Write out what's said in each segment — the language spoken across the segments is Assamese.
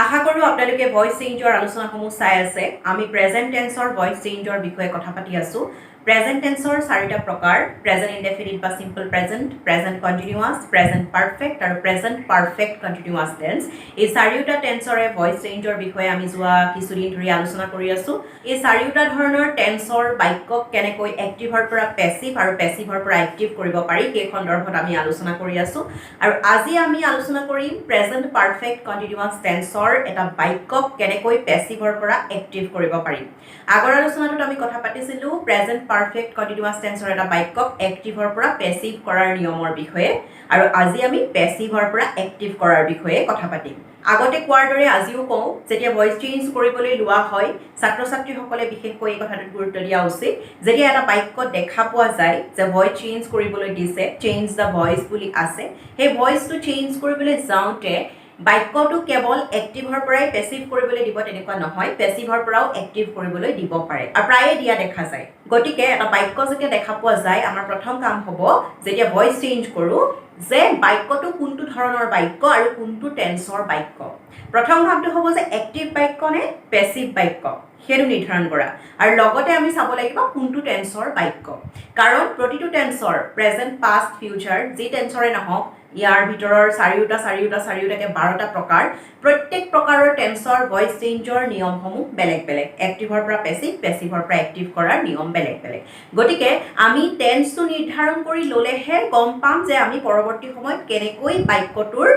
আশা কৰোঁ আপোনালোকে ভইচ চেঞ্জৰ আলোচনাসমূহ চাই আছে। আমি প্ৰেজেণ্ট টেন্সৰ ভইচ চেঞ্জৰ বিষয়ে কথা পাতি আছোঁ। প্ৰেজেণ্ট টেন্সৰ চাৰিটা প্ৰকাৰ: প্ৰেজেণ্ট ইনডেফিনিট বা simple present, present continuous, present perfect আৰু প্ৰেজেণ্ট পাৰফেক্ট কণ্টিনিউৱাছ টেন্স। এই চাৰিওটা টেন্সৰে ভইচ চেঞ্জৰ বিষয়ে আমি যোৱা কিছুদিন ধৰি আলোচনা কৰি আছোঁ। এই চাৰিওটা ধৰণৰ টেন্সৰ বাক্যক কেনেকৈ এক্টিভৰ পৰা পেচিভ আৰু পেচিভৰ পৰা এক্টিভ কৰিব পাৰি, সেই সন্দৰ্ভত আমি আলোচনা কৰি আছোঁ। আৰু আজি আমি আলোচনা কৰিম প্ৰেজেণ্ট পাৰফেক্ট কণ্টিনিউৱাছ টেন্সৰ এটা বাক্যক কেনেকৈ পেচিভৰ পৰা এক্টিভ কৰিব পাৰিম। আগৰ আলোচনাটোত আমি কথা পাতিছিলোঁ প্ৰেজেণ্ট পাৰফেক্ট কণ্টিনিউৱাছ টেন্সৰ এটা বাক্যক এক্টিভৰ পৰা পেচিভ কৰাৰ নিয়মৰ বিষয়ে আৰু আজি আমি পেচিভৰ পৰা এক্টিভ কৰাৰ বিষয়ে কথা পাতিম। আগতে কোৱাৰ দৰে আজিও কওঁ, যেতিয়া ভইচ চেঞ্জ কৰিবলৈ লোৱা হয়, ছাত্ৰ ছাত্ৰীসকলে বিশেষকৈ এই কথাটোত গুৰুত্ব দিয়া উচিত। যেতিয়া এটা বাক্যত দেখা পোৱা যায় যে ভইচ চেঞ্জ কৰিবলৈ দিছে, "চেঞ্জ the voice" বুলি আছে, সেই ভইচটো চেঞ্জ কৰিবলৈ যাওঁতে বাক্যটো কেৱল এক্টিভৰ পৰাই পেচিভ কৰিবলৈ দিব তেনেকুৱা নহয়, পেচিভৰ পৰাও এক্টিভ কৰিবলৈ দিব পাৰে আৰু প্ৰায়ে দিয়া দেখা যায়। গতিকে এটা বাক্য যেতিয়া দেখা পোৱা যায়, আমাৰ প্ৰথম কাম হ'ব, যেতিয়া ভইচ চেঞ্জ কৰোঁ, যে বাক্যটো কোনটো ধৰণৰ বাক্য আৰু কোনটো টেন্সৰ বাক্য। প্ৰথম কামটো হ'ব যে এক্টিভ বাক্য নে পেচিভ বাক্য, সেইটো নিৰ্ধাৰণ কৰা আৰু লগতে আমি চাব লাগিব কোনটো টেন্সৰ বাক্য। কাৰণ প্ৰতিটো টেন্সৰ, প্ৰেজেণ্ট, পাষ্ট, ফিউচাৰ, যি টেন্সৰে নহওক, ইয়াৰ ভিতৰৰ চাৰিওটা চাৰিওটা চাৰিওটাকে 12টা প্ৰকাৰ, প্ৰত্যেক প্ৰকাৰৰ টেন্সৰ ভইচ চেঞ্জৰ নিয়মসমূহ বেলেগ বেলেগ। এক্টিভৰ পৰা পেচিভ, পেচিভৰ পৰা এক্টিভ কৰাৰ নিয়ম বেলেগ বেলেগ। গতিকে আমি টেন্সটো নিৰ্ধাৰণ কৰি ল'লেহে গম পাম যে আমি পৰৱৰ্তী সময়ত কেনেকৈ বাক্যটোৰ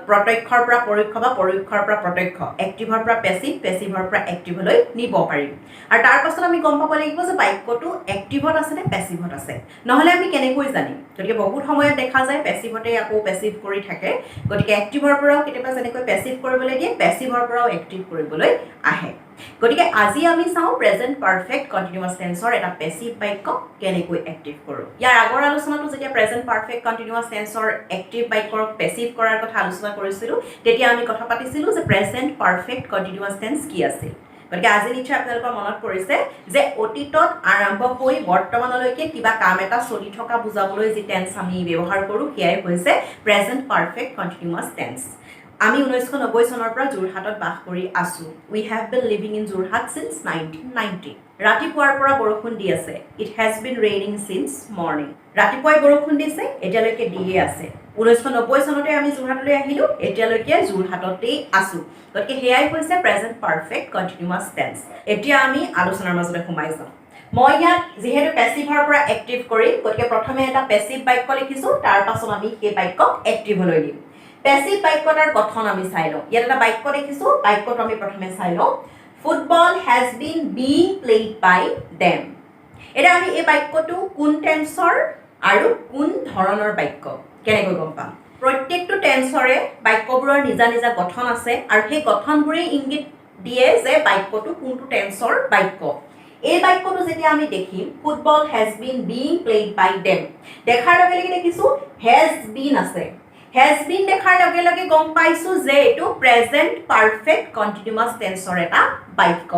প্ৰত্যক্ষৰ পৰা পৰোক্ষ বা পৰোক্ষৰ পৰা প্ৰত্যক্ষ, এক্টিভৰ পৰা পেচিভ, পেচিভৰ পৰা এক্টিভলৈ নিব পাৰিম। আৰু তাৰ পাছত আমি গম পাব লাগিব যে বাক্যটো এক্টিভত আছে নে পেচিভত আছে। নহ'লে আমি কেনেকৈ জানিম? গতিকে বহুত সময়ত দেখা যায় পেচিভতে আকৌ পেচিভ কৰি থাকে। গতিকে এক্টিভৰ পৰাও কেতিয়াবা যেনেকৈ পেচিভ কৰিবলৈ দিয়ে, পেচিভৰ পৰাও এক্টিভ কৰিবলৈ আহে। গতিকে আজি আমি চাওঁ প্ৰেজেণ্ট পাৰফেক্ট কণ্টিনিউৱাছ টেন্সৰ এটা পেচিভ বাক্য কেনেকৈ এক্টিভ কৰোঁ। ইয়াৰ আগৰ আলোচনাটো যেতিয়া প্ৰেজেণ্ট পাৰফেক্ট কণ্টিনিউৱাছ টেন্সৰ এক্টিভ বাক্যক পেচিভ কৰাৰ কথা আলোচনা কৰিছিলোঁ, তেতিয়া আমি কথা পাতিছিলোঁ যে প্ৰেজেণ্ট পাৰফেক্ট কণ্টিনিউৱাছ টেন্স কি আছিল। গতিকে আজি নিশ্চয় আপোনালোকৰ মনত পৰিছে যে অতীতত আৰম্ভ হৈ বৰ্তমানলৈকে কিবা কাম এটা চলি থকা বুজাবলৈ যি টেন্স আমি ব্যৱহাৰ কৰোঁ, সেয়াই হৈছে প্ৰেজেণ্ট পাৰফেক্ট কণ্টিনিউৱাছ টেন্স। আমি 1990 চনৰ পৰা যোৰহাটত বাস কৰি আছোঁ। We have been living in Jorhat since 1990. ৰাতিপুৱাৰ পৰা বৰষুণ দি আছে। It has been raining since morning. ৰাতিপুৱাই বৰষুণ দিছে, এতিয়ালৈকে দিয়ে আছে। 1990 চনতে আমি যোৰহাটলৈ আহিলোঁ, এতিয়ালৈকে যোৰহাটতেই আছোঁ। গতিকে সেয়াই হৈছে প্ৰেজেণ্ট পাৰফেক্ট কণ্টিনিউৱাছ টেন্স। এতিয়া আমি আলোচনাৰ মাজতে সোমাই যাওঁ। মই ইয়াত যিহেতু পেচিভৰ পৰা এক্টিভ কৰিম, গতিকে প্ৰথমে এটা পেচিভ বাক্য লিখিছোঁ, তাৰ পাছত আমি সেই বাক্যক এক্টিভলৈ নিম। পেচিভ বাক্য এটাৰ গঠন আমি চাই লওঁ। ইয়াত এটা বাক্য দেখিছোঁ, বাক্যটো আমি প্ৰথমে চাই লওঁ। Football has been being played by them. এতিয়া আমি এই বাক্যটো কোন টেন্সৰ আৰু কোন ধৰণৰ বাক্য কেনেকৈ গম পাম? প্ৰত্যেকটো টেন্সৰে বাক্যবোৰৰ নিজা নিজা গঠন আছে আৰু সেই গঠনবোৰেই ইংগিত দিয়ে যে বাক্যটো কোনটো টেন্সৰ বাক্য। এই বাক্যটো যেতিয়া আমি দেখিম, "Football has been being played by them", দেখাৰ লগে লগে দেখিছোঁ হেজ বিন আছে। হেজ বিন দেখাৰ লগে লগে গম পাইছোঁ যে এইটো প্ৰেজেণ্ট পাৰফেক্ট কণ্টিনিউৱাছ টেন্সৰ এটা বাক্য।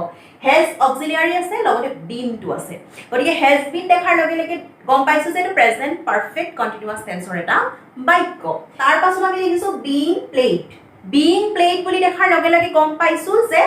হেজ অক্সিলিয়াৰী আছে, লগতে বিনটো আছে। গতিকে হেজ বিন দেখাৰ লগে লগে গম পাইছোঁ যে এইটো প্ৰেজেণ্ট পাৰফেক্ট কণ্টিনিউৱাছ টেন্সৰ এটা বাক্য। তাৰ পাছত আমি দেখিছোঁ বিং প্লেইড। বিং প্লেইড বুলি দেখাৰ লগে লগে গম পাইছোঁ যে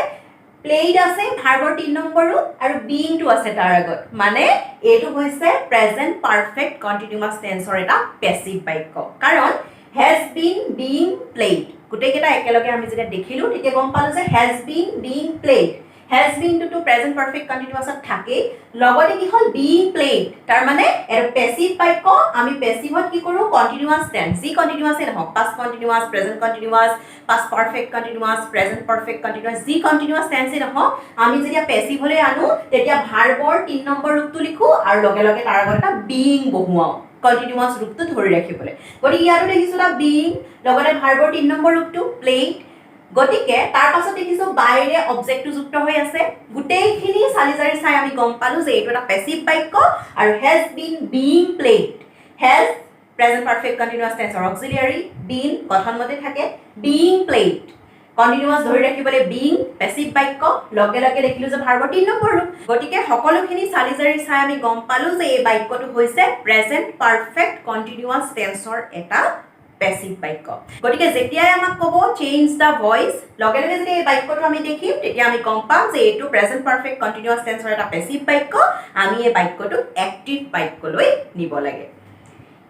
প্লেইড আছে, ভাৰ্বৰ 3 নম্বৰো আৰু বিংটো আছে তাৰ আগত। মানে এইটো হৈছে প্ৰেজেণ্ট পাৰফেক্ট কণ্টিনিউৱাছ টেন্সৰ এটা পেচিভ বাক্য। কাৰণ হেজ বিন বিং প্লেইড গোটেইকেইটা একেলগে আমি যেতিয়া দেখিলোঁ, তেতিয়া গম পালোঁ যে has been being played, has বিনটোতো present perfect কণ্টিনিউৱাছত থাকেই, লগতে কি হ'ল? বিং প্লেইড, তাৰমানে এইটো পেচিভ বাক্য। আমি পেচিভত কি কৰোঁ? কণ্টিনিউৱাছ টেন্স, যি কণ্টিনিউৱাছেই নহওক, past continuous, present continuous, past perfect continuous, present perfect continuous, যি কণ্টিনিউৱাছ টেন্সেই নহওক, আমি যেতিয়া পেচিভলৈ আনো, তেতিয়া ভাৰ্বৰ 3 নম্বৰ ৰূপটো লিখোঁ আৰু লগে লগে তাৰ আগত এটা বিং বহুৱাওঁ কণ্টিনিউৱাছ ৰূপটো ধৰি ৰাখিবলৈ। গতিকে ইয়াতো দেখিছোঁ এটা বিং, লগতে ভাৰ্বৰ 3 নম্বৰ ৰূপটো প্লেইড। গতিকে তাৰ পাছত দেখিছোঁ বাইৰে অবজেক্টটো যুক্ত হৈ আছে। গোটেইখিনি চালি জাৰি চাই আমি গম পালোঁ যে এইটো এটা পেচিভ বাক্য আৰু has been being played, has present perfect continuous টেন্সৰ auxiliary, bin গঠনমতে থাকে, বিং প্লেইড কণ্টিনিউৱাছ ধৰি ৰাখিবলৈ বিং, পেচিভ বাক্য, লগে লগে দেখিলোঁ যে ভাৰ্বৰ 3 নম্বৰ ৰূপ। গতিকে সকলোখিনি চালি জাৰি চাই আমি গম পালোঁ যে এই বাক্যটো হৈছে প্ৰেজেণ্ট পাৰফেক্ট কণ্টিনিউৱাছ টেন্সৰ এটা পেচিভ বাক্য। পেচিভ বাক্য। গতিকে যেতিয়াই আমাক ক'ব "Change the voice", লগে লগে যেতিয়া এই বাক্যটো আমি দেখিম, তেতিয়া আমি গম পাম যে এইটো প্ৰেজেণ্ট পাৰফেক্ট কণ্টিনিউৱাছ টেন্সৰ এটা পেচিভ বাক্য। আমি এই বাক্যটোক এক্টিভ বাক্যলৈ নিব লাগে।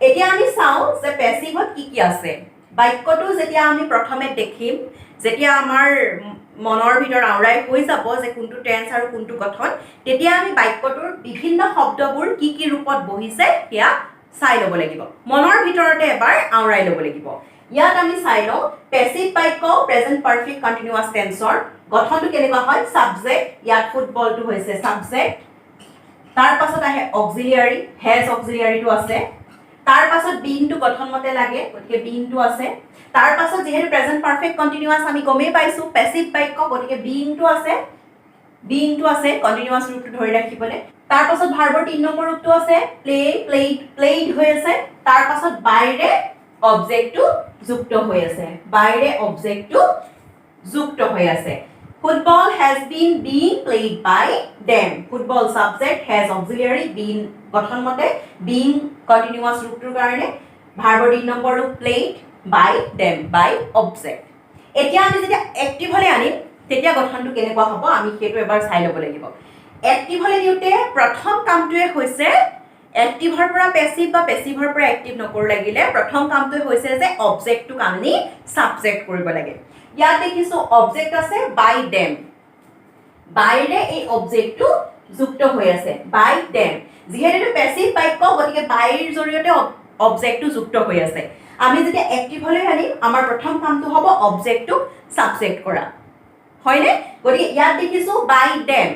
এতিয়া আমি চাওঁ যে পেচিভত কি কি আছে। বাক্যটো যেতিয়া আমি প্ৰথমে দেখিম, যেতিয়া আমাৰ মনৰ ভিতৰত আওৰাই হৈ যাব যে কোনটো টেন্স আৰু কোনটো গঠন, তেতিয়া আমি বাক্যটোৰ বিভিন্ন শব্দবোৰ কি কি ৰূপত বহিছে সেয়া চাই ল'ব লাগিব। মনৰ ভিতৰতে এবাৰ আওৰাই ল'ব লাগিব। ইয়াত আমি চাই লওঁ, পেচিভ বাক্য প্ৰেজেণ্ট পাৰফেক্ট কণ্টিনিউৱাছ টেন্সৰ গঠনটো কেনেকুৱা হয়। ছাবজেক্ট, ইয়াত ফুটবলটো হৈছে ছাবজেক্ট। তাৰ পাছত আহে অক্সিলিয়াৰী, হেজ অক্সিলিয়াৰীটো আছে। তাৰ পাছত বিনটো গঠন মতে লাগে, গতিকে বিনটো আছে। তাৰ পাছত যিহেতু প্ৰেজেণ্ট পাৰফেক্ট কণ্টিনিউৱাছ, আমি গমেই পাইছোঁ পেচিভ বাক্য, গতিকে বিইংটো আছে। বিইংটো আছে কণ্টিনিউৱাছ ৰূপটো ধৰি ৰাখিবলৈ। তাৰ পাছত ভাৰ্বৰ তিনি নম্বৰ ৰূপটো আছে, প্লে, প্লেইড, প্লেইড হৈ আছে। তাৰ পাছত বাইৰে অবজেক্টটো যুক্ত হৈ আছে। বাইৰে অবজেক্টটো যুক্ত হৈ আছে। Football has been being played by them. Football subject, has auxiliary, been গঠন মতে, বিং কণ্টিনিউৱাছ ৰূপটোৰ কাৰণে, ভাৰ্বৰ তিনি নম্বৰ ৰূপ played, by them, by object. এতিয়া আমি যেতিয়া এক্টিভলৈ আনিম, তেতিয়া গঠনটো কেনেকুৱা হ'ব, আমি সেইটো এবাৰ চাই ল'ব লাগিব। এক্টিভলৈ নিওঁতে প্ৰথম কামটোৱে হৈছে, এক্টিভৰ পৰা পেচিভ বা পেচিভৰ পৰা এক্টিভ নকৰোঁ লাগিলে, প্ৰথম কামটোৱে হৈছে যে অবজেক্টটোক আমি ছাবজেক্ট কৰিব লাগে। ইয়াত দেখিছোঁ অবজেক্ট আছে বাই দেম। বাইৰে এই অবজেক্টটো যুক্ত হৈ আছে, বাই দেম। যিহেতু এইটো পেচিভ বাক্য, গতিকে বাইৰ জৰিয়তে অবজেক্টটো যুক্ত হৈ আছে। আমি যেতিয়া এক্টিভলৈ আনিম, আমাৰ প্ৰথম কামটো হ'ব অবজেক্টটোক ছাবজেক্ট কৰা, হয়নে? গতিকে ইয়াত দেখিছোঁ বাই দেম,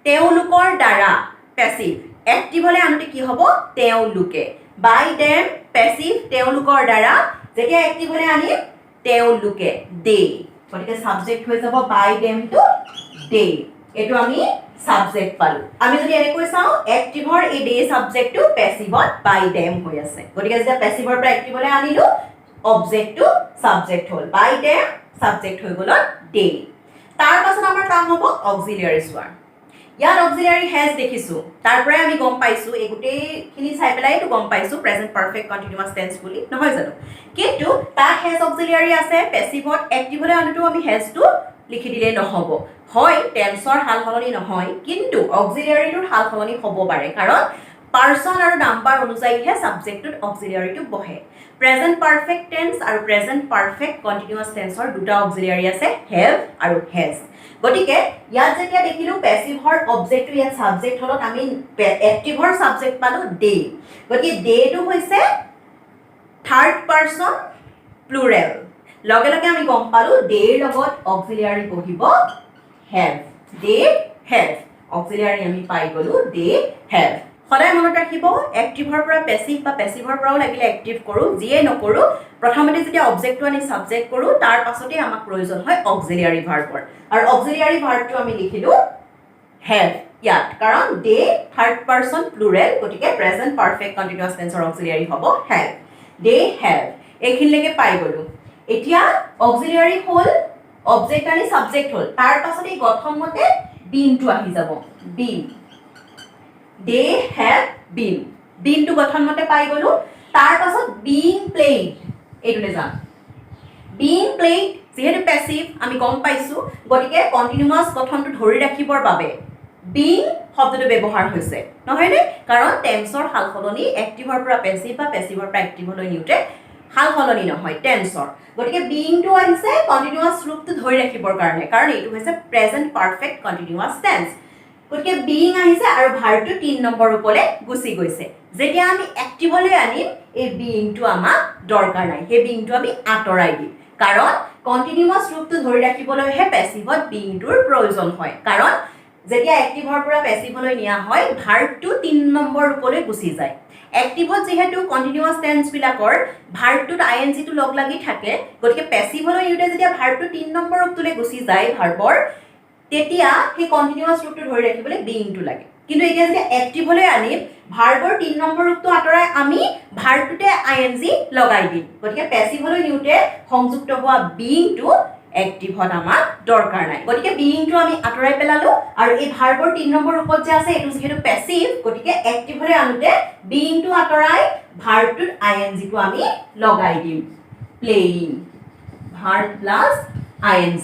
তেওঁলোকৰ দ্বাৰা, পেচিভ। এক্টিভলৈ আনোতে কি হ'ব? তেওঁলোকে। বাই দেম পেচিভ, তেওঁলোকৰ দ্বাৰা। যেতিয়া এক্টিভলৈ আনিম, তেওঁলোকে, দে। গতিকে ছাবজেক্ট হৈ যাব বাই দেমটো দে। এইটো আমি ছাবজেক্ট পালোঁ। আমি যদি এনেকৈ চাওঁ, এক্টিভৰ এই দে ছাবজেক্টটো পেচিভত বাই দেম হৈ আছে। গতিকে যেতিয়া পেচিভৰ পৰা এক্টিভলৈ আনিলোঁ, অবজেক্টটো ছাবজেক্ট হ'ল, বাই দেম ছাবজেক্ট হৈ গ'লত দে। তাৰ পাছত আমাৰ কাম হ'ব অক্সিলিয়াৰী চোৱাৰ। ইয়াত অক্সিলিয়াৰী হেজ দেখিছোঁ। তাৰ পৰাই আমি গম পাইছোঁ, এই গোটেইখিনি চাই পেলাইতো গম পাইছোঁ প্ৰেজেণ্ট পাৰফেক্ট কণ্টিনিউৱাছ টেন্স বুলি, নহয় জানো? কিন্তু তাত হেজ অক্সিলিয়াৰী আছে পেচিভত। এক্টিভলৈ আনোতেও আমি হেজটো লিখি দিলেই নহ'ব। হয়, টেন্সৰ সাল সলনি নহয়, কিন্তু অক্সিলিয়াৰীটোৰ সাল সলনি হ'ব পাৰে, কাৰণ পাৰ্চন আৰু নাম্বাৰ অনুযায়ীহে ছাবজেক্টটোত অক্সিলিয়াৰীটো বহে। প্ৰেজেণ্ট পাৰফেক্ট টেন্স আৰু প্ৰেজেণ্ট পাৰফেক্ট কণ্টিনিউৱাছ টেন্সৰ দুটা অক্সিলিয়াৰী আছে, have আৰু হেজ। গতিকে ইয়াত যেতিয়া দেখিলোঁ পেচিভৰ অবজেক্টটো ইয়াত ছাবজেক্ট হ'লত আমি এক্টিভৰ ছাবজেক্ট পালোঁ দে। গতিকে দেটো হৈছে থাৰ্ড পাৰ্চন প্লুৰেল। লগে লগে আমি গম পালোঁ দেৰ লগত অক্সিলিয়াৰী বহিব have. They have, auxiliary আমি পাই গ'লোঁ they have. সদায় মনত ৰাখিব, এক্টিভৰ পৰা পেচিভ বা পেচিভৰ পৰাও লাগিলে এক্টিভ কৰোঁ, যিয়ে নকৰোঁ, প্ৰথমতে যেতিয়া অবজেক্টটো আনি ছাবজেক্ট কৰোঁ, তাৰ পাছতেই আমাক প্ৰয়োজন হয় অক্সিলিয়াৰী ভাৰ্বৰ। আৰু অক্সিলিয়াৰী ভাৰ্বটো আমি লিখিলোঁ have ইয়াত, কাৰণ দে থাৰ্ড পাৰ্চন প্লুৰেল। গতিকে প্ৰেজেণ্ট পাৰফেক্ট কণ্টিনিউৱাছ টেন্সৰ অক্সিলিয়াৰী হ'ব have, they have. এইখিনিলৈকে পাই গ'লোঁ। এতিয়া অক্সিলিয়াৰী হ'ল, অবজেক্ট আনি ছাবজেক্ট হ'ল, তাৰ পাছত এই গঠন মতে বিনটো আহি যাব। Bin, they have been. বিনটো গঠন মতে পাই গ'লোঁ। তাৰ পাছত বিং প্লেইড, এইটোলৈ যাম। বিং প্লেইড যিহেতু পেচিভ আমি গম পাইছোঁ, গতিকে কণ্টিনিউৱাছ গঠনটো ধৰি ৰাখিবৰ বাবে বিং শব্দটো ব্যৱহাৰ হৈছে, নহয়নে? কাৰণ টেন্সৰ সাল সলনি এক্টিভৰ পৰা পেচিভ বা পেচিভৰ পৰা এক্টিভলৈ নিওঁতে সাল সলনি নহয় টেন্সৰ। গতিকে বিংটো আহিছে কণ্টিনিউৱাছ ৰূপটো ধৰি ৰাখিবৰ কাৰণে, কাৰণ এইটো হৈছে প্ৰেজেণ্ট পাৰফেক্ট কণ্টিনিউৱাছ টেন্স। গতিকে বিং আহিছে আৰু ভাৰ্বটো তিনি নম্বৰ ৰূপলৈ গুচি গৈছে। যেতিয়া আমি এক্টিভলৈ আনিম, এই বিংটো আমাক দৰকাৰ নাই। সেই বিংটো আমি আঁতৰাই দিম, কাৰণ কণ্টিনিউৱাছ ৰূপটো ধৰি ৰাখিবলৈহে পেচিভত বিংটোৰ প্ৰয়োজন হয়। কাৰণ যেতিয়া এক্টিভৰ পৰা পেচিভলৈ নিয়া হয়, ভাৰ্বটো তিনি নম্বৰ ৰূপলৈ গুচি যায়। এক্টিভত যিহেতু কণ্টিনিউৱাছ টেন্সবিলাকৰ ভাৰ্বটোত আই এন জিটো লগ লাগি থাকে, গতিকে পেচিভলৈ নিওঁতে যেতিয়া ভাৰ্বটো তিনি নম্বৰ ৰূপটোলৈ গুচি যায় ভাৰ্বৰ, তেতিয়া সেই কণ্টিনিউৱাছ ৰূপটো ধৰি ৰাখিবলৈ বিংটো লাগে। কিন্তু এতিয়া যেতিয়া এক্টিভলৈ আনিম, ভাৰ্বৰ তিনি নম্বৰ ৰূপটো আঁতৰাই আমি ভাৰ্বটোতে আই এন জি লগাই দিম। গতিকে পেচিভলৈ নিওঁতে সংযুক্ত হোৱা বিংটো এক্টিভত আমাক দৰকাৰ নাই। গতিকে বিংটো আমি আঁতৰাই পেলালোঁ। আৰু এই ভাৰ্বৰ তিনি নম্বৰ ৰূপত যে আছে, এইটো যিহেতু পেচিভ, গতিকে এক্টিভলৈ আনোতে বিংটো আঁতৰাই ভাৰ্বটোত আই এন জিটো আমি লগাই দিম। playing, verb plus ing।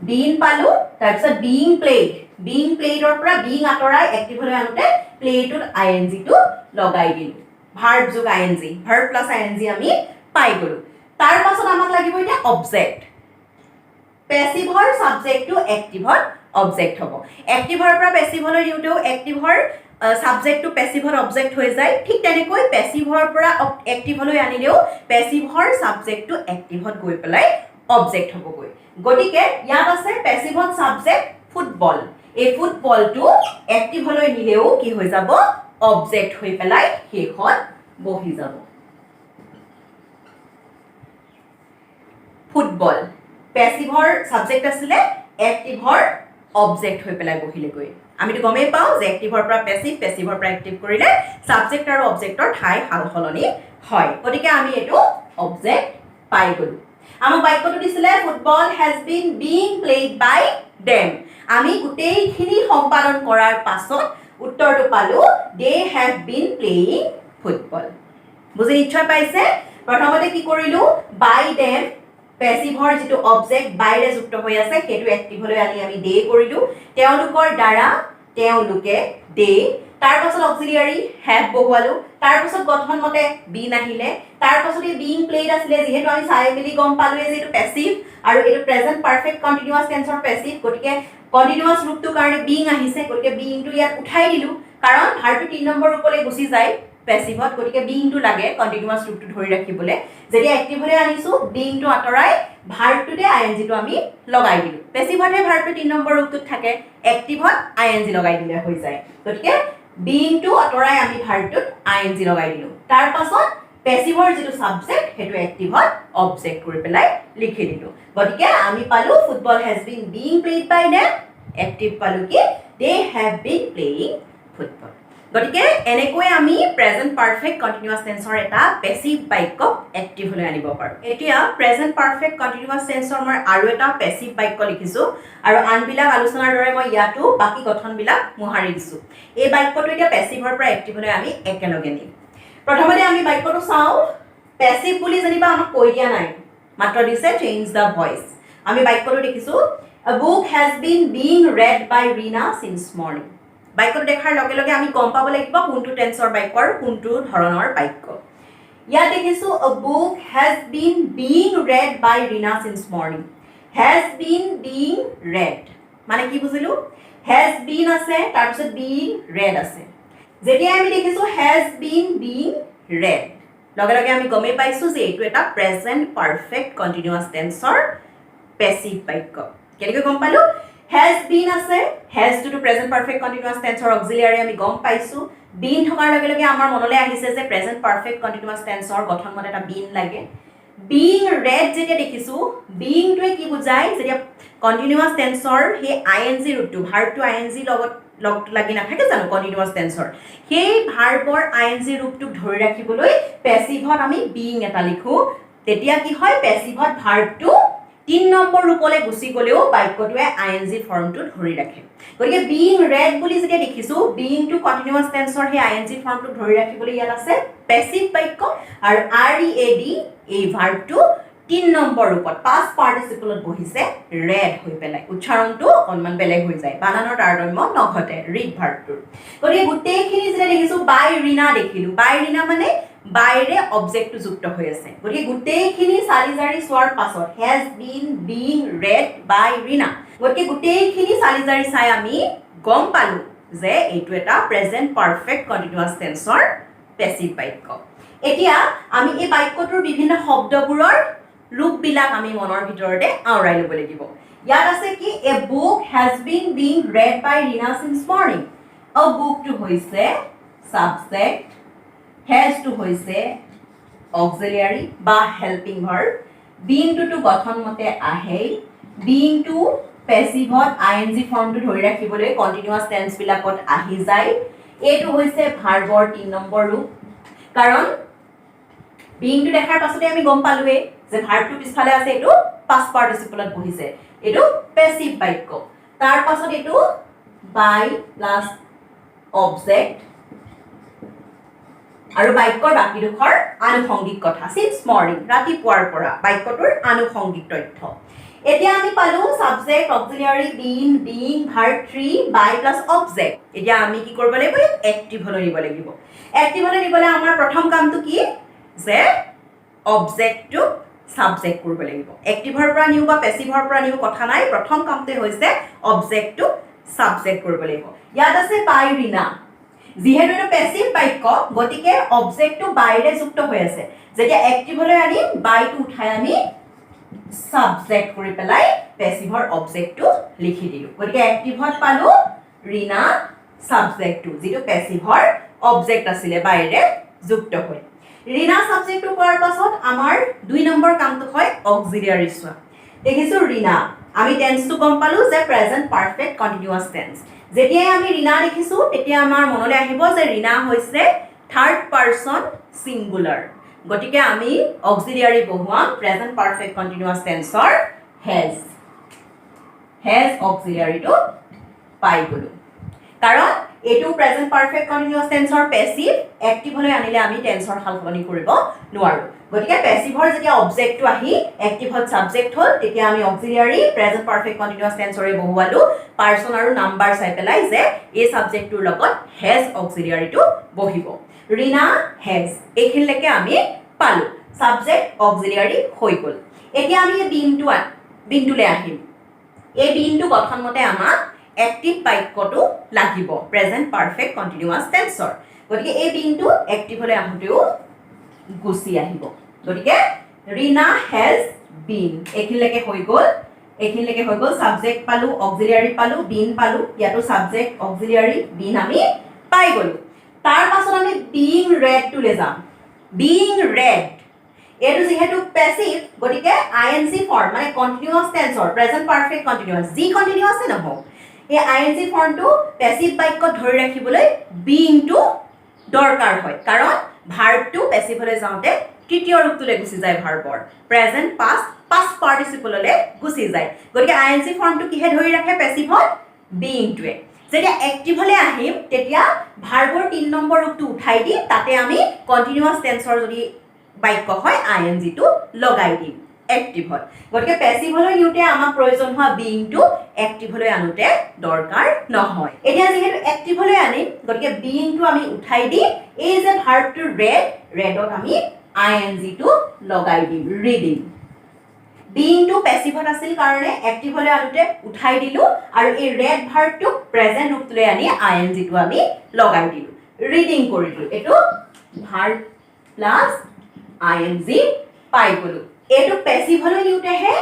Been পালোঁ, তাৰপিছত বিং প্লেড। বিং প্লেডৰ পৰা বিং আঁতৰাই এক্টিভলৈ আনোতে প্লেটোত আই এন জিটো লগাই দিলোঁ। ভাৰ্ব যোগ ing, verb plus ing আমি পাই গ'লোঁ। তাৰ পাছত আমাক লাগিব এতিয়া অবজেক্ট। পেচিভৰ ছাবজেক্টটো এক্টিভত অবজেক্ট হ'ব। এক্টিভৰ পৰা পেচিভলৈ দিওঁতেও এক্টিভৰ ছাবজেক্টটো পেচিভত অবজেক্ট হৈ যায়। ঠিক তেনেকৈ পেচিভৰ পৰা এক্টিভলৈ আনিলেও পেচিভৰ ছাবজেক্টটো এক্টিভত গৈ পেলাই অবজেক্ট হ'বগৈ। গতিকে ইয়াত আছে পেচিভত ছাবজেক্ট ফুটবল। এই ফুটবলটো এক্টিভলৈ নিলেও কি হৈ যাব? অবজেক্ট হৈ পেলাই শেষত বহি যাব। ফুটবল পেচিভৰ ছাবজেক্ট আছিলে, এক্টিভৰ অবজেক্ট হৈ পেলাই বহিলেগৈ। আমিতো গমেই পাওঁ যে এক্টিভৰ পৰা পেচিভ, পেচিভৰ পৰা এক্টিভ কৰিলে ছাবজেক্ট আৰু অবজেক্টৰ ঠাই সাল সলনি হয়। গতিকে আমি এইটো অবজেক্ট পাই গ'লোঁ। আমাক বাক্যটো দিছিলে, "Football has been being played by them." আমি গোটেইখিনি সম্পাদন কৰাৰ পাছত উত্তৰটো পালোঁ, "They have been playing football." বুজি নিশ্চয় পাইছে। প্ৰথমতে কি কৰিলোঁ? বাই দেম, পেচিভৰ যিটো অবজেক্ট বাইৰে যুক্ত হৈ আছে, সেইটো এক্টিভলৈ আনি আমি দে কৰিলোঁ। তেওঁলোকৰ দ্বাৰা, তেওঁলোকে, দে। তাৰপাছত অক্সিলিয়াৰী have বহুৱালোঁ। তাৰপাছত গঠন মতে বিন আহিলে। তাৰপাছত এই বিং প্লেড আছিলে, যিহেতু আমি চাই মেলি গম পালোৱে যে এইটো পেচিভ আৰু এইটো প্ৰেজেণ্ট পাৰফেক্ট কণ্টিনিউৱাছ টেন্সৰ পেচিভ, গতিকে কণ্টিনিউৱাছ ৰূপটোৰ কাৰণে বিং আহিছে। গতিকে বিংটো ইয়াত উঠাই দিলোঁ, কাৰণ ভাৰ্বটো 3 নম্বৰ ৰূপলৈ গুচি যায় পেচিভত। গতিকে বিংটো লাগে কণ্টিনিউৱাছ ৰূপটো ধৰি ৰাখিবলৈ। যেতিয়া এক্টিভলৈ আনিছোঁ, বিংটো আঁতৰাই ভাৰ্বটোতে আই এন জিটো আমি লগাই দিলোঁ। পেচিভতহে ভাৰ্বটো 3 নম্বৰ ৰূপটোত থাকে, এক্টিভত আই এন জি লগাই দিলে হৈ যায়। গতিকে বিংটো আঁতৰাই আমি ভাৰ্বটোত আই এন জি লগাই দিলোঁ। তাৰ পাছত পেচিভৰ যিটো ছাবজেক্ট, সেইটো এক্টিভত অবজেক্ট কৰি পেলাই লিখি দিলোঁ। গতিকে আমি পালোঁ, "Football has been being played by them." Active পালোঁ কি? "They have been playing football." গতিকে এনেকৈ আমি প্ৰেজেণ্ট পাৰফেক্ট কণ্টিনিউৱাছ টেন্সৰ এটা পেচিভ বাক্যক এক্টিভলৈ আনিব পাৰোঁ। এতিয়া প্ৰেজেণ্ট পাৰফেক্ট কণ্টিনিউৱাছ টেন্সৰ মই আৰু এটা পেচিভ বাক্য লিখিছোঁ আৰু আনবিলাক আলোচনাৰ দৰে মই ইয়াতো বাকী গঠনবিলাক মোহাৰি দিছোঁ। এই বাক্যটো এতিয়া পেচিভৰ পৰা এক্টিভলৈ আমি একেলগে নিম। প্ৰথমতে আমি বাক্যটো চাওঁ। পেচিভ বুলি যেনিবা আমাক কৈ দিয়া নাই, মাত্ৰ দিছে "Change the voice." আমি বাক্যটো দেখিছোঁ, "A book has been being read by Rina since morning." বাক্যটো দেখাৰ লগে লগে আমি গম পাব লাগিব কোনটো টেন্সৰ বাক্য আৰু কোনটো ধৰণৰ বাক্য। ইয়াত দেখিছোঁ, "A book has been being read by Rina since morning." Has been being read মানে কি বুজিলোঁ? হেজ বিন আছে, তাৰপিছত বিং ৰেড আছে। যেতিয়া আমি দেখিছোঁ হেজ বিন বিং ৰেড, লগে লগে আমি গমেই পাইছোঁ যে এইটো এটা প্ৰেজেণ্ট পাৰফেক্ট কণ্টিনিউৱাছ টেন্সৰ পেচিভ বাক্য। কেনেকৈ গম পালোঁ? হেজ বিন আছে, হেজটোতো প্ৰেজেণ্ট পাৰফেক্ট কণ্টিনিউৱাছ টেন্সৰ অক্সিলিয়াৰী, আমি গম পাইছোঁ। বিন থকাৰ লগে লগে আমাৰ মনলৈ আহিছে যে প্ৰেজেণ্ট পাৰফেক্ট কণ্টিনিউৱাছ টেন্সৰ গঠন মতে এটা বিন লাগে। বিং ৰেড যেতিয়া দেখিছোঁ, বিংটোৱে কি বুজায়? যেতিয়া কণ্টিনিউৱাছ টেন্সৰ সেই আই এন জি ৰূপটো, ভাৰ্বটো আই এন জি লগত লগ লাগি নাথাকে জানো কণ্টিনিউৱাছ টেন্সৰ? সেই ভাৰ্বৰ আই এন জি ৰূপটোক ধৰি ৰাখিবলৈ পেচিভত আমি বিং এটা লিখোঁ। তেতিয়া কি হয়? পেচিভত ভাৰ্বটো 3 নম্বৰ ৰূপলৈ গুচি গ'লেও বাক্যটোৱে আই এন জি ফৰ্মটো ধৰি ৰাখে। গতিকে বিং ৰেড বুলি যেতিয়া দেখিছোঁ, বিংটো কণ্টিনিউৱাছ টেন্সৰ সেই আই এন জি ফৰ্মটোক ধৰি ৰাখিবলৈ ইয়াত আছে পেচিভ বাক্য আৰু আৰ ই এ ডি এই ভাৰ্বটো 3 নম্বৰ ৰূপত পাষ্ট পাৰ্টিচিপলত বহিছে ৰেড হৈ পেলাই। উচ্চাৰণটো অকণমান বেলেগ হৈ যায়, বানানৰ তাৰতম্য নঘটে ৰিড ভাৰ্বটোৰ। গতিকে গোটেইখিনি যেতিয়া দেখিছোঁ, বাই ৰীণা দেখিলোঁ। বাই ৰীণা মানে বাইৰে অবজেক্টটো যুক্ত হৈ আছে। গতিকে গোটেইখিনি চালি জাৰি চোৱাৰ পাছত, has been being read by Rina, গতিকে গোটেইখিনি চালি জাৰি চাই আমি গম পালোঁ যে এইটো এটা প্ৰেজেণ্ট পাৰফেক্ট কণ্টিনিউৱাছ টেন্সৰ পেচিভ বাক্য। এতিয়া আমি এই বাক্যটোৰ বিভিন্ন শব্দবোৰৰ ৰূপবিলাক আমি মনৰ ভিতৰতে আওৰাই ল'ব লাগিব। ইয়াত আছে কি? "A book has been being read by Rina since morning." A বুকটো হৈছে ছাবজেক্ট, হেজটো হৈছে অক্সিলিয়াৰী বা হেল্পিং ভাৰ্ব, বিংটোতো গঠন মতে আহেই, বিংটো পেচিভত আই এন জি ফৰ্মটো ধৰি ৰাখিবলৈ কণ্টিনিউৱাছ টেন্সবিলাকত আহি যায়। এইটো হৈছে ভাৰ্বৰ 3 নম্বৰ ৰূপ, কাৰণ বিংটো দেখাৰ পাছতে আমি গম পালোৱেই যে ভাৰ্বটো পিছফালে আছে, এইটো পাষ্ট পাৰ্টিচিপলত বহিছে, এইটো পেচিভ বাক্য। তাৰ পাছত এইটো বাই প্লাছ অবজেক্ট। আৰু বাক্যৰ বাকীডোখৰ আনুষংগিক কথা। চিন্স মৰ্ণিং, ৰাতিপুৱাৰ পৰা, বাক্যটোৰ আনুষংগিক তথ্য। এতিয়া আমি পালো subject, auxiliary, been, being, verb three, by plus object। এতিয়া আমি কি কৰিব লাগিব? ইয়াক এক্টিভলৈ নিব লাগিব। এক্টিভলৈ নিবলৈ আমাৰ প্ৰথম কামটো কি যে অবজেক্টটোক ছাবজেক্ট কৰিব লাগিব। এক্টিভৰ পৰা নিওঁ বা পেচিভৰ পৰা নিওঁ, কথা নাই, প্ৰথম কামটোৱে হৈছে অবজেক্টটোক ছাবজেক্ট কৰিব লাগিব। ইয়াত আছে বাই ৰীণা। যিহেতু এইটো পেচিভ বাক্য, গতিকে অবজেক্টটো বাইৰে যুক্ত হৈ আছে। যেতিয়া এক্টিভলৈ আনিম, বাইটো উঠাই আমি ছাবজেক্ট কৰি পেলাই পেচিভৰ অবজেক্টটো লিখি দিলোঁ। গতিকে এক্টিভত পালোঁ ৰীণা ছাবজেক্টটো, যিটো পেচিভৰ অবজেক্ট আছিলে বাইৰে যুক্ত হৈ। ৰীণা ছাবজেক্টটো পোৱাৰ পাছত আমাৰ 2 নম্বৰ কামটো হয় অক্সিলিয়াৰী চোৱা। দেখিছোঁ ৰীণা, আমি টেন্সটো গম পালোঁ যে প্ৰেজেণ্ট পাৰফেক্ট কণ্টিনিউৱাছ টেন্স। যেতিয়াই আমি ৰীণা দেখিছোঁ, তেতিয়া আমাৰ মনলৈ আহিব যে ৰীণা হৈছে থাৰ্ড পাৰ্চন ছিংগুলাৰ। গতিকে আমি অক্সিলিয়াৰী বহুৱাম প্ৰেজেণ্ট পাৰফেক্ট কণ্টিনিউৱাছ টেন্সৰ হেজ। হেজ অক্সিলিয়াৰীটো পাই গ'লোঁ, কাৰণ এইটো প্ৰেজেণ্ট পাৰফেক্ট কণ্টিনিউৱাছ টেন্সৰ পেচিভ। এক্টিভলৈ আনিলে আমি টেন্সৰ সাল সলনি কৰিব নোৱাৰোঁ। গতিকে পেচিভৰ যেতিয়া অবজেক্টটো আহি এক্টিভত ছাবজেক্ট হ'ল, তেতিয়া আমি অক্সিলিয়াৰী প্ৰেজেণ্ট পাৰফেক্ট কণ্টিনিউৱাছ টেন্সৰে বহুৱালোঁ, পাৰ্চন আৰু নাম্বাৰ চাই পেলাই যে এই ছাবজেক্টটোৰ লগত হেজ অক্সিলিয়াৰীটো বহিব। ৰীণা হেজ, এইখিনিলৈকে আমি পালোঁ। ছাবজেক্ট, অক্সিলিয়াৰী হৈ গ'ল। এতিয়া আমি এই বিনটোলৈ আহিম। এই বিনটো গঠনমতে আমাক এক্টিভ বাক্যটো লাগিব প্ৰেজেণ্ট পাৰফেক্ট কণ্টিনিউৱাছ টেন্সৰ। গতিকে এই বিনটো এক্টিভলৈ আহোঁতেও গুচি আহিব। গতিকে ৰীণা হেজ বিন, এইখিনিলৈকে হৈ গ'ল। এইখিনিলৈকে হৈ গ'ল। ছাবজেক্ট পালোঁ, অক্সিলিয়াৰী পালোঁ, বিন পালোঁ। ইয়াতো ছাবজেক্ট, অক্সিলিয়াৰী, বিন আমি পাই গ'লোঁ। তাৰ পাছত আমি বিং ৰেডটোলৈ যাম। বিং ৰেড, এইটো যিহেতু পেচিভ, গতিকে আই এন জি ফৰ্ম, মানে কণ্টিনিউৱাছ টেন্সৰ, প্ৰেজেণ্ট পাৰফেক্ট কণ্টিনিউৱাছ, যি কণ্টিনিউৱাছে নহওক, এই আই এন জি ফৰ্মটো পেচিভ বাক্যত ধৰি ৰাখিবলৈ বিংটো দৰকাৰ হয়, কাৰণ ভাৰ্বটো পেচিভলৈ যাওঁতে তৃতীয় ৰূপটোলৈ গুচি যায়। ভাৰ্বৰ প্ৰেজেণ্ট, পাষ্ট, পাষ্ট পাৰ্টিচিপললৈ গুচি যায়। গতিকে আই এন জি ফৰ্মটো কিহে ধৰি ৰাখে পেচিভত? বিংটোৱে। যেতিয়া এক্টিভলৈ আহিম, তেতিয়া ভাৰ্বৰ 3 নম্বৰ ৰূপটো উঠাই দি তাতে আমি কণ্টিনিউৱাছ টেন্সৰ যদি বাক্য হয়, আই এন জিটো লগাই দিম এক্টিভত। গতিকে পেচিভলৈ নিওঁতে আমাক প্ৰয়োজন হোৱা বিংটো এক্টিভলৈ আনোতে দৰকাৰ নহয়। এতিয়া যিহেতু এক্টিভলৈ আনিম, গতিকে বিংটো আমি উঠাই দি এই যে ভাৰ্বটো ৰেড, ৰেডত আমি আই এন জিটো লগাই দিম, ৰিডিং। বিংটো পেচিভত আছিল কাৰণে এক্টিভলৈ আনোতে উঠাই দিলোঁ আৰু এই ৰেড ভাৰ্বটোক প্ৰেজেণ্ট ৰূপটোলৈ আনি আই এন জিটো আমি লগাই দিলোঁ, ৰিডিং কৰি দিলোঁ। এইটো verb plus I N G পাই গ'লোঁ। এইটো পেচিভলৈ নিওঁতেহে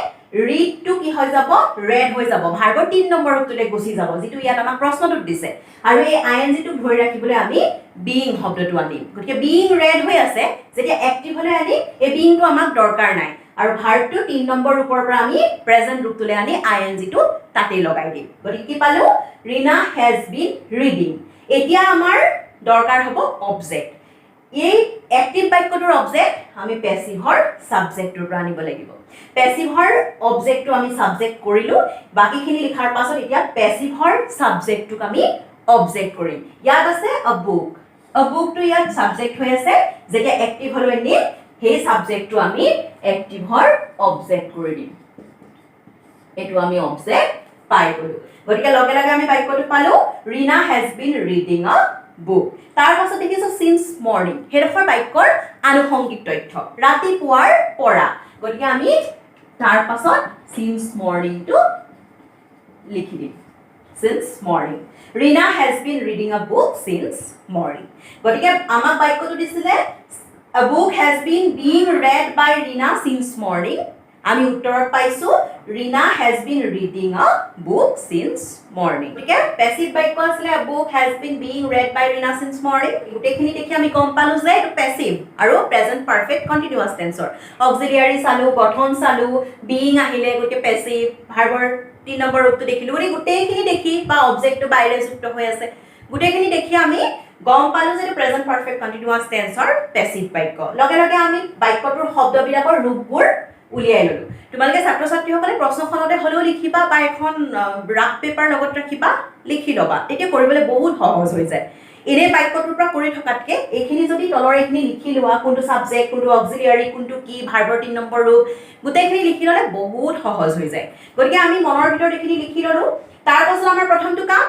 ৰিডটো কি হৈ যাব? ৰেড হৈ যাব। ভাৰ্বৰ 3 নম্বৰ ৰূপটোলৈ গুচি যাব, যিটো ইয়াত আমাক প্ৰশ্নটোত দিছে। আৰু এই আই এন জিটোক ধৰি ৰাখিবলৈ আমি বিং শব্দটো আনিম। গতিকে বিং ৰেড হৈ আছে, যেতিয়া এক্টিভলৈ আনিম, এই বিংটো আমাক দৰকাৰ নাই আৰু ভাৰ্বটো 3 নম্বৰ ৰূপৰ পৰা আমি প্ৰেজেণ্ট ৰূপটোলৈ আনি আই এন জিটো তাতেই লগাই দিম। গতিকে কি পালোঁ? Rina has been reading। এতিয়া আমাৰ দৰকাৰ হ'ব অবজেক্ট। এই এক্টিভ বাক্যটোৰ অবজেক্ট আমি পেচিভৰ ছাবজেক্টটোৰ পৰা আনিব লাগিব। পেচিভৰ অবজেক্টটো আমি ছাবজেক্ট কৰিলোঁ। বাকীখিনি লিখাৰ পাছত এতিয়া পেচিভৰ ছাবজেক্টটোক আমি অবজেক্ট কৰিম। ইয়াত আছে আ বুক। আ বুকটো ইয়াত ছাবজেক্ট হৈ আছে। যেতিয়া এক্টিভলৈ নিম, সেই ছাবজেক্টটো আমি এক্টিভৰ অবজেক্ট কৰি দিম। এইটো আমি অবজেক্ট পাই গ'লো। গতিকে লগে লগে আমি বাক্যটো পালোঁ, Rina has been reading a book। তাৰ পাছত দেখিছোঁ চিন্স মৰ্ণিং, সেইডোখৰ বাক্যৰ আনুষংগিক তথ্য, ৰাতিপুৱাৰ পৰা। গতিকে আমি তাৰ পাছত চিন্স মৰ্ণিংটো লিখি দিম। Since morning, Rina has been reading a book since morning। গতিকে আমাক বাক্যটো দিছিলে, "A book has been being read by Rina since morning." আমি উত্তৰত পাইছোঁ, "Rina has been reading a book since morning." গতিকে পেচিভ বাক্য আছিলে, "A book has been being read by Rina since morning." গোটেইখিনি দেখি আমি গম পালোঁ যে এইটো পেচিভ আৰু প্ৰেজেণ্ট পাৰফেক্ট কণ্টিনিউৱাছ টেন্সৰ। অক্সিলিয়াৰী চালোঁ, গঠন চালোঁ, বিং আহিলে, গতিকে পেচিভ, ভাৰ্বৰ 3 নম্বৰ ৰূপটো দেখিলোঁ। গতিকে গোটেইখিনি দেখি বা অবজেক্টটো বাইৰে যুক্ত হৈ আছে, গোটেইখিনি দেখি আমি গম পালোঁ যে এইটো প্ৰেজেণ্ট পাৰফেক্ট কণ্টিনিউৱাছ টেন্সৰ পেচিভ বাক্য। লগে লগে আমি বাক্যটোৰ শব্দবিলাকৰ ৰূপবোৰ উলিয়াই ল'লোঁ। তোমালোকে ছাত্ৰ ছাত্ৰীসকলে প্ৰশ্নখনতে হ'লেও লিখিবা বা এখন ৰাফ পেপাৰ লগত ৰাখিবা, লিখি ল'বা। তেতিয়া কৰিবলৈ বহুত সহজ হৈ যায়। এনেই বাক্যটোৰ পৰা কৰি থকাতকৈ এইখিনি যদি তলৰ এইখিনি লিখি লোৱা, কোনটো ছাবজেক্ট, কোনটো অক্সিলিয়াৰী, কোনটো কি, ভাৰ্বৰ 3 নম্বৰ ৰূপ, গোটেইখিনি লিখি ল'লে বহুত সহজ হৈ যায়। গতিকে আমি মনৰ ভিতৰত এইখিনি লিখি ল'লোঁ। তাৰপাছত আমাৰ প্ৰথমটো কাম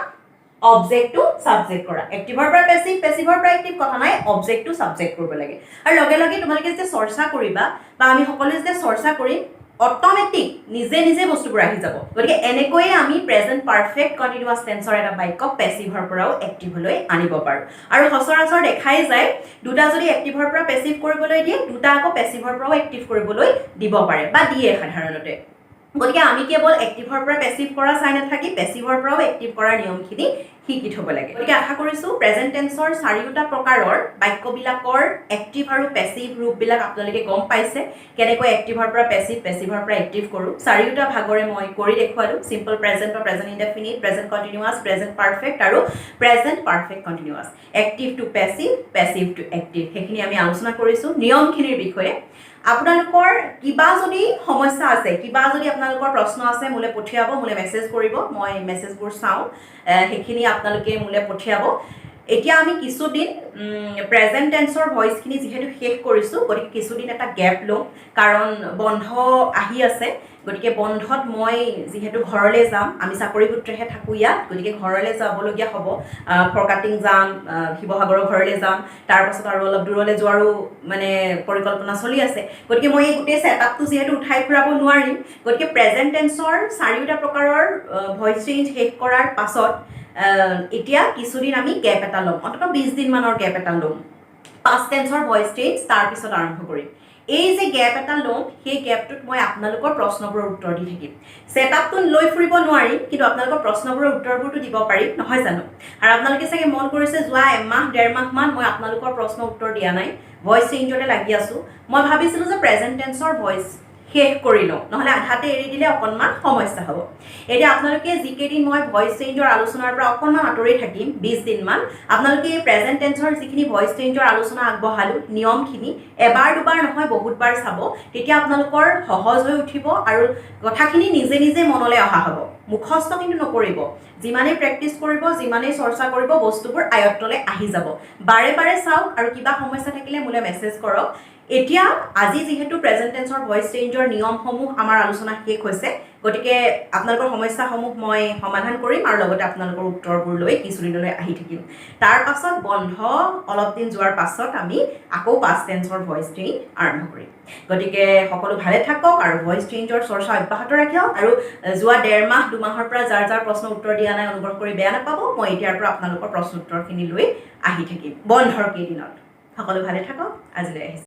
অবজেক্টটো ছাবজেক্ট কৰা। এক্টিভৰ পৰা পেচিভ, পেচিভৰ পৰা এক্টিভ, কথা নাই, অবজেক্টটো ছাবজেক্ট কৰিব লাগে। আৰু লগে লগে তোমালোকে যেতিয়া চৰ্চা কৰিবা বা আমি সকলোৱে যেতিয়া চৰ্চা কৰিম, অট'মেটিক নিজে নিজে বস্তুবোৰ আহি যাব। গতিকে এনেকৈয়ে আমি প্ৰেজেণ্ট পাৰফেক্ট কণ্টিনিউৱাছ টেন্সৰ এটা বাক্যক পেচিভৰ পৰাও এক্টিভলৈ আনিব পাৰোঁ। আৰু সচৰাচৰ দেখাই যায়, দুটা যদি এক্টিভৰ পৰা পেচিভ কৰিবলৈ দিয়ে, দুটা আকৌ পেচিভৰ পৰাও এক্টিভ কৰিবলৈ দিব পাৰে বা দিয়ে সাধাৰণতে। গতিকে আমি কেৱল এক্টিভৰ পৰা পেচিভ কৰা চাই নাথাকি পেচিভৰ পৰাও এক্টিভ কৰাৰ নিয়মখিনি শিকি থ'ব লাগে। গতিকে আশা কৰিছোঁ প্ৰেজেণ্ট টেন্সৰ চাৰিওটা প্ৰকাৰৰ বাক্যবিলাকৰ এক্টিভ আৰু পেচিভ ৰূপবিলাক আপোনালোকে গম পাইছে, কেনেকৈ এক্টিভৰ পৰা পেচিভ, পেচিভৰ পৰা এক্টিভ কৰোঁ। চাৰিওটা ভাগৰে মই কৰি দেখুৱালোঁ, চিম্পল প্ৰেজেণ্ট বা present indefinite, present continuous, present perfect আৰু present perfect continuous, active to passive, passive to active। সেইখিনি আমি আলোচনা কৰিছোঁ নিয়মখিনিৰ বিষয়ে। আপোনালোকৰ কিবা যদি সমস্যা আছে, কিবা যদি আপোনালোকৰ প্ৰশ্ন আছে, মোলৈ পঠিয়াব, মোলৈ মেছেজ কৰিব। মই মেছেজবোৰ চাওঁ, সেইখিনি আপোনালোকে মোলৈ পঠিয়াব। এতিয়া আমি কিছুদিন প্ৰেজেণ্ট টেন্সৰ ভইচখিনি যিহেতু শেষ কৰিছোঁ, গতিকে কিছুদিন এটা গেপ ল'ম, কাৰণ বন্ধ আহি আছে। গতিকে বন্ধত মই যিহেতু ঘৰলৈ যাম, আমি চাকৰি সূত্ৰেহে থাকোঁ ইয়াত, গতিকে ঘৰলৈ যাবলগীয়া হ'ব। ফৰকাটিং যাম, শিৱসাগৰৰ ঘৰলৈ যাম, তাৰপাছত আৰু অলপ দূৰলৈ যোৱাৰো মানে পৰিকল্পনা চলি আছে। গতিকে মই এই গোটেই ছেটআপটো যিহেতু উঠাই ফুৰাব নোৱাৰিম, গতিকে প্ৰেজেণ্ট টেন্সৰ চাৰিওটা প্ৰকাৰৰ ভইচ চেঞ্জ শেষ কৰাৰ পাছত এতিয়া কিছুদিন আমি গেপ এটা ল'ম, অন্ততঃ 20 দিনমানৰ গেপ এটা ল'ম। পাষ্ট টেন্সৰ ভইচ চেঞ্জ তাৰপিছত আৰম্ভ কৰিম। এই যে গেপ এটা ল'ম, সেই গেপটোত মই আপোনালোকৰ প্ৰশ্নবোৰৰ উত্তৰ দি থাকিম। ছেটআপটো লৈ ফুৰিব নোৱাৰিম, কিন্তু আপোনালোকৰ প্ৰশ্নবোৰৰ উত্তৰবোৰতো দিব পাৰিম, নহয় জানো? আৰু আপোনালোকে চাগে মন কৰিছে, যোৱা এমাহ ডেৰমাহমান মই আপোনালোকৰ প্ৰশ্ন উত্তৰ দিয়া নাই, ভইচ চেঞ্জতে লাগি আছোঁ। মই ভাবিছিলোঁ যে প্ৰেজেণ্ট টেন্সৰ ভইচ শেষ কৰি লওঁ, নহ'লে আধাতে এৰি দিলে অকণমান সমস্যা হ'ব। এতিয়া আপোনালোকে যিকেইদিন মই ভইচ চেঞ্জৰ আলোচনাৰ পৰা অকণমান আঁতৰি থাকিম, 20 দিনমান, আপোনালোকে এই প্ৰেজেণ্ট টেন্সৰ যিখিনি ভইচ চেঞ্জৰ আলোচনা আগবঢ়ালোঁ, নিয়মখিনি এবাৰ দুবাৰ নহয়, বহুতবাৰ চাব। তেতিয়া আপোনালোকৰ সহজ হৈ উঠিব আৰু কথাখিনি নিজে নিজে মনলৈ অহা হ'ব। মুখস্থ কিন্তু নকৰিব। যিমানেই প্ৰেক্টিচ কৰিব, যিমানেই চৰ্চা কৰিব, বস্তুবোৰ আয়ত্তলৈ আহি যাব। বাৰে বাৰে চাওক আৰু কিবা সমস্যা থাকিলে মোলৈ মেছেজ কৰক। এতিয়া আজি যিহেতু প্ৰেজেণ্ট টেন্সৰ ভইচ চেঞ্জৰ নিয়মসমূহ আমাৰ আলোচনা শেষ হৈছে, গতিকে আপোনালোকৰ সমস্যাসমূহ মই সমাধান কৰিম আৰু লগতে আপোনালোকৰ উত্তৰবোৰ লৈ কিছুদিনলৈ আহি থাকিম। তাৰ পাছত বন্ধ অলপ দিন যোৱাৰ পাছত আমি আকৌ পাষ্ট টেন্সৰ ভইচ চেঞ্জ আৰম্ভ কৰিম। গতিকে সকলো ভালে থাকক আৰু ভইচ চেঞ্জৰ চৰ্চা অব্যাহত ৰাখক। আৰু যোৱা ডেৰ মাহ 2 মাহৰ পৰা যাৰ যাৰ প্ৰশ্ন উত্তৰ দিয়া নাই, অনুগ্ৰহ কৰি বেয়া নাপাব। মই এতিয়াৰ পৰা আপোনালোকৰ প্ৰশ্ন উত্তৰখিনি লৈ আহি থাকিম বন্ধৰ কেইদিনত। সকলো ভালে থাকক, আজিলৈ আহিছোঁ।